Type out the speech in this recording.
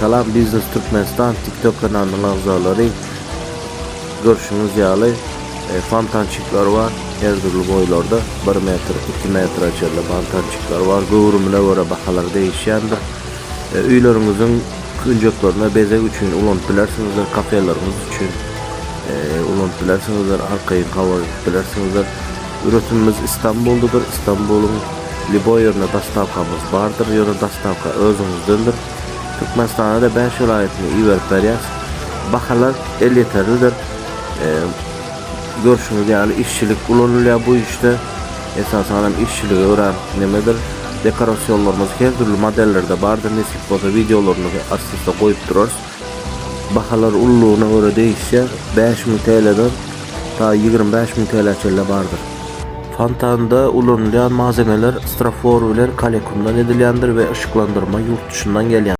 Salam Biznes Türkmenistan TikTok kanalynyň agzalary. Görşüňiz ýaly e, fontançikler bar. Her dürli boýlarda 1 metr, 2 metre çenli fontançikler bar. Göwrümine görä bahalar değişýändir. E, öýleriňiziň künjeklerine bezeg üçin ulanyp bilersiňizler, kafeleriňiz üçin e, ulanyp bilersiňizler, arkaýyn habar edip bilersiňizler. Üretimimiz Istanbuldadyr. Istanbulyň lýuboý ýerine dostawkamyz bardyr. Ýöne dostawka özüňizdendir. Türkmenistana-da 5 welaýatyna iberip berýäs. Bahalar elýeterlidir. E, görşüňiz ýaly işçilik ulanylýar bu işde. Esasan hem işçiligi örän nemedir. Dekorasyonlarymyz her dürli modellerde bardyr. Nesip bolsa wideolaryny astynda goýup durarys. Bahalar ululygyna görä değişýär. 5000 TL'den ta 25000 TL çenli bardyr. Fontanda ulanylýan malzemeler strafor bilen kalekumdan edilýändir we yşyklandyrma ýurt dışyndan gelýän.